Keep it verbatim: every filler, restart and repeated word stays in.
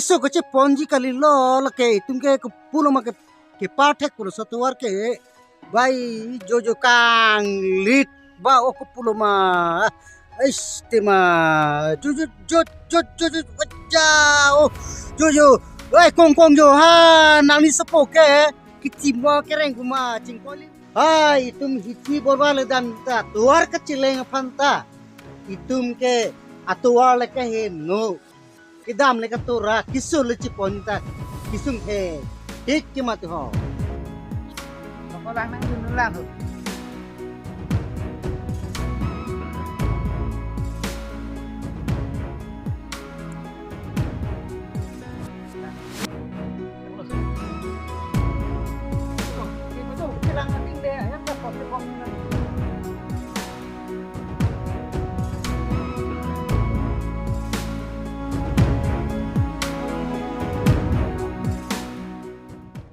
So kacheponji kalilo lake itum ke kopuloma ke, kepathek pulo so tovar ke. Bai jojo kanglit ba o kopuloma. Ais tema. Jojo jojo jojo jojo. Wajah. Oh. Jojo. Oi kong kong jo ha nangli sopo ke. Kichimo kereng kuma chingkoli. Hai itum hithi borba le dan ta tovar kacheleng aphan ta. Itum ke atovar le ke heno. Kedam le katura, kisu le chipon ta, kisung he, tik ke mati ho. Pokok lang nang dun lang ho.